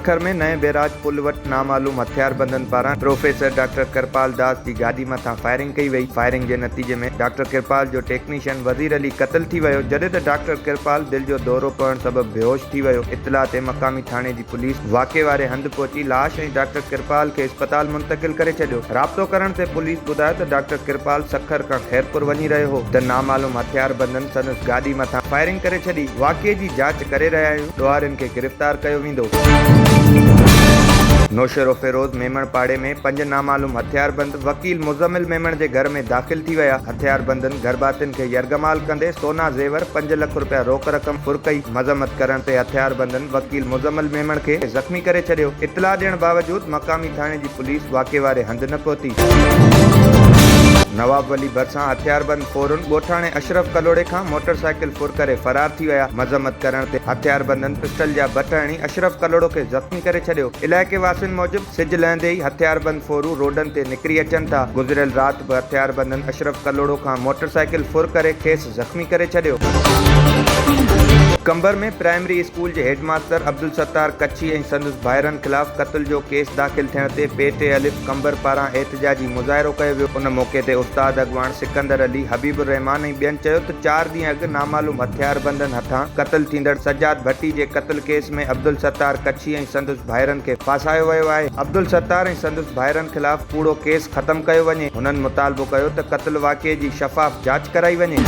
سکر ۾ نئين بئراج پل وٽ نامعلوم هٿياربندن پاران پروفيسر ڊاڪٽر ڪرپال داس جي گاڏي مٿان فائرنگ ڪئي وئي، فائرنگ جي نتيجي ۾ ڊاڪٽر ڪرپال جو ٽيڪنيشن وزير علي قتل ٿي ويو، جڏهن ته ڊاڪٽر ڪرپال دل جو دورو پوڻ سبب بيهوش ٿي ويو، اطلاع تي مقامي ٿاڻي جي پوليس واقعي واري هنڌ پهچي لاش ۽ ڊاڪٽر ڪرپال کي اسپتال منتقل ڪري ڇڏيو، رابطو ڪرڻ تي پوليس ٻڌايو ته ڊاڪٽر ڪرپال سکر کان خيرپور وڃي رهيو هو ته نامعلوم هٿياربندن سندس گاڏي مٿان فائرنگ ڪري ڇڏي، واقعي جي جاچ ڪري رهيا آهيون. ڏوهارين کي گرفتار ڪيو ويندو. نوشهروفيروز ميمڻ پاڙي ۾ پنج نامعلوم هٿياربند وڪيل مزمل ميمڻ جي گهر ۾ داخل ٿي ويا، هٿياربندن گهرڀاتين کي يرغمال ڪندي سونا زيور، پنج لک رپيا روڪ رقم ڦر ڪئي، مذمت ڪرڻ تي هٿياربندن وڪيل مزمل ميمڻ کي زخمي ڪري ڇڏيو، اطلاع ڏيڻ باوجود مقامي ٿاڻي جي پوليس واقعي واري هنڌ نه پهتي. نواب ولي ڀرسان هٿياربند ڦورن ڳوٺاڻي اشرف ڪلهوڙي کان موٽر سائيڪل ڦر ڪري فرار ٿي ويا، مذمت ڪرڻ تي هٿياربندن پسٽل جا بٽ هڻي اشرف ڪلهوڙو کي زخمي ڪري ڇڏيو، علائقي واسين موجب سج لهندي ئي هٿياربند ڦورو روڊن تي نڪري اچن ٿا، گذريل رات به هٿياربندن اشرف ڪلهوڙو کان موٽر سائيڪل ڦر ڪري کيس زخمي ڪري ڇڏيو. قمبر ۾ پرائمري اسڪول جي هيڊ ماستر عبدالستار ڪڇي ۽ سندس ڀائرن خلاف قتل جو ڪيس داخل ٿيڻ تي پي ٽي الف قمبر پاران احتجاجي مظاهرو ڪيو ويو، ان موقعي تي استاد اڳواڻ سڪندر علي، حبيب الرحمان ۽ ٻين چيو ته چار ڏينهن اڳ نامعلوم هٿياربندن هٿان قتل ٿيندڙ سجاد ڀٽي جي قتل ڪيس ۾ عبدالستار ڪڇي ۽ سندس ڀائرن کي ڦاسايو ويو آهي، عبدالستار ۽ سندس ڀائرن خلاف ڪوڙو ڪيس ختم ڪيو وڃي، هنن مطالبو ڪيو ته قتل واقعي جي شفاف جاچ ڪرائي وڃي.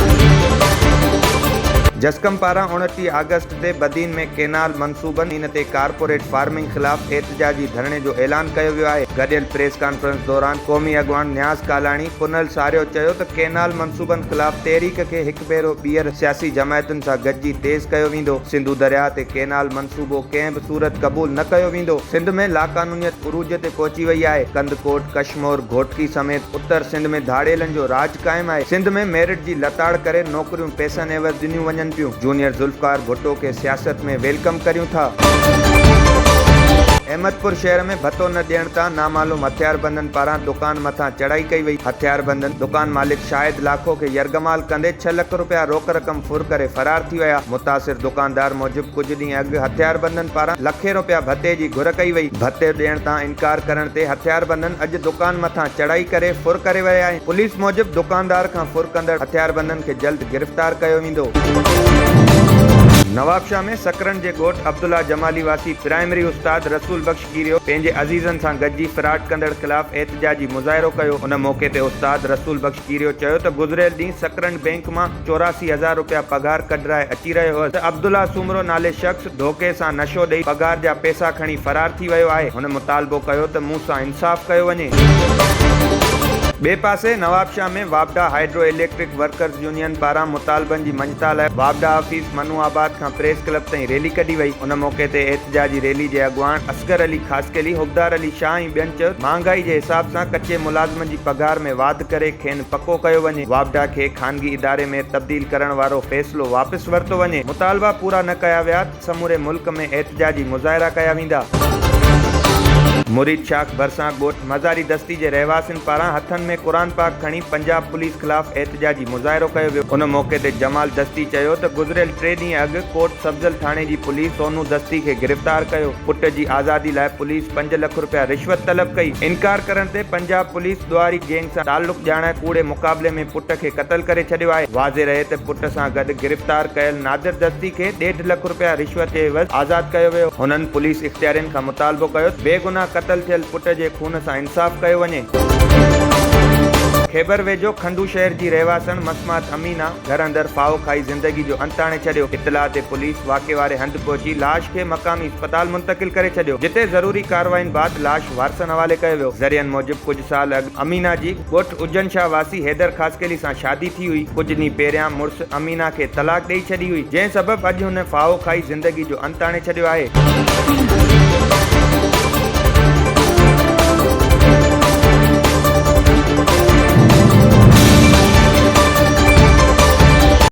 جسقم پاران 29 آگسٽ تي بدين ۾ ڪينال منصوبن تي ڪارپوريٽ فارمنگ خلاف احتجاجي ڌرڻي جو اعلان ڪيو ويو آهي. گڏيل پريس ڪانفرنس دوران قومي اڳواڻ نياز ڪالاڻي، پنهل ساريو چيو ته ڪينال منصوبن خلاف تحريڪ کي هڪ ڀيرو ٻيهر سياسي جماعتن سان گڏجي تيز ڪيو ويندو، سنڌو درياهه تي ڪينال منصوبو ڪنهن به صورت قبول نه ڪيو ويندو، سنڌ ۾ لاقانونيت عروج تي پهچي وئي آهي، ڪنڌڪوٽ، ڪشمور، گهوٽڪي سميت اتر سنڌ ۾ ڌاڙيلن جو راڄ قائم آهي، سنڌ ۾ ميرٽ جي لتاڙ ڪري نوڪريون پئسن عيوض ڏنيون وڃن پيون، جونيئر ذوالفقار ڀٽو کي سياست ۾ welcome ڪريون ٿا. احمدپور شهر ۾ ڀتو نه ڏيڻ تان نامعلوم هٿياربندن پاران دڪان مٿان چڙهائي ڪئي وئي، هٿياربندن دڪان مالڪ شاهد لاکو کي يرغمال ڪندي ڇهه لک رپيا روڪ رقم ڦر ڪري فرار ٿي ويا، متاثر دڪاندار موجب ڪجهه ڏينهن اڳ هٿياربندن پاران لکين رپيا ڀتي جي گهر ڪئي وئي، ڀتي ڏيڻ تان انڪار ڪرڻ تي هٿياربندن اڄ دڪان مٿان چڙهائي ڪري ڦر ڪري ويا آهن، پوليس موجب دڪاندار کان ڦر ڪندڙ هٿياربندن کي جلد گرفتار ڪيو ويندو. نوابشاهه ۾ سڪرنڊ جي ڳوٺ عبدالله جمالي واسي پرائمري استاد رسول بخش ڪيريو پنهنجي عزيزن سان گڏجي فراڊ ڪندڙ خلاف احتجاجي مظاهرو ڪيو ان موقعي تي استاد رسول بخش ڪيريو چيو ته گذريل ڏينهن سڪرنڊ بئنڪ مان 84 هزار رپيا پگهار ڪڍرائي اچي رهيو هئس ته عبدالله سومرو نالي شخص ڌوڪي سان نشو ڏئي پگهار جا پئسا کڻي فرار ٿي ويو آهي هن مطالبو ڪيو ته مون سان انصاف ڪيو وڃي. ٻئي پاسي نوابشاهه ۾ واپڊا هائيڊرو اليڪٽرڪ ورڪرز يونين پاران مطالبن جي مڃتا لاء واپڊا آفيس منو آباد کان پريس ڪلب تائين ريلي ڪڍي وئي ان موقعي تي احتجاجي ريلي جي اڳواڻ اصغر علي خاصخيلي، حبدار علي شاهه ۽ ٻين چيو ته مهانگائي جي حساب سان ڪچي ملازمن جي پگهار ۾ واڌ ڪري کين پڪو ڪيو وڃي، واپڊا کي خانگي اداري ۾ تبديل ڪرڻ وارو فيصلو واپس ورتو وڃي، مطالبا پورا نه ڪيا ويا ته سموري ملڪ ۾ احتجاجي مظاهرا ڪيا ويندا. مريد شاخ ڀرسان ڳوٺ مزاري دستي جي رهواسين پاران هٿن ۾ قرآن پاڪ کڻي پنجاب پوليس خلاف احتجاجي مظاهرو ڪيو ويو. ان موقعي تي جمال دستي چيو ته گذريل ٽي ڏينهن اڳ ڪوٽ سبزل ٿاڻي جي پوليس سونو دستي کي گرفتار ڪيو، پٽ جي آزادي لاء پوليس پنج لک رپيا رشوت طلب ڪئي، انڪار ڪرڻ تي پنجاب پوليس ڏوهاري گينگ سان تعلق ڄاڻائي ڪوڙي مقابلي ۾ پٽ کي قتل ڪري ڇڏيو آهي. واضح رهي ته پٽ سان گڏ گرفتار ڪيل نادر دستي کي ڏيڍ لک رپيا رشوت جي عيوض آزاد ڪيو ويو. هنن پوليس اختيارين کان مطالبو ڪيو ته بيگناهه قتل ٿيل پٽ جي خون سان انصاف ڪيو وڃي. خيبر ويجهو کنڊو شهر جي رهواسڻ مسمات امينه گهر اندر ڦاهو کائي زندگي جو انت آڻي ڇڏيو. اطلاع تي پوليس واقعي واري هنڌ پهچي لاش کي مقامي اسپتال منتقل ڪري ڇڏيو، جتي ضروري ڪاررواين بعد لاش وارثن حوالي ڪيو ويو. ذريعن موجب ڪجهه سال اڳ امينه جي ڳوٺ اجن شاهه واسي حيدر خاصخيلي سان شادي ٿي هئي، ڪجهه ڏينهن پهريان مڙس امينه کي طلاق ڏئي ڇڏي هئي، جنهن سبب اڄ هن ڦاهو کائي زندگي جو انت آڻي ڇڏيو آهي.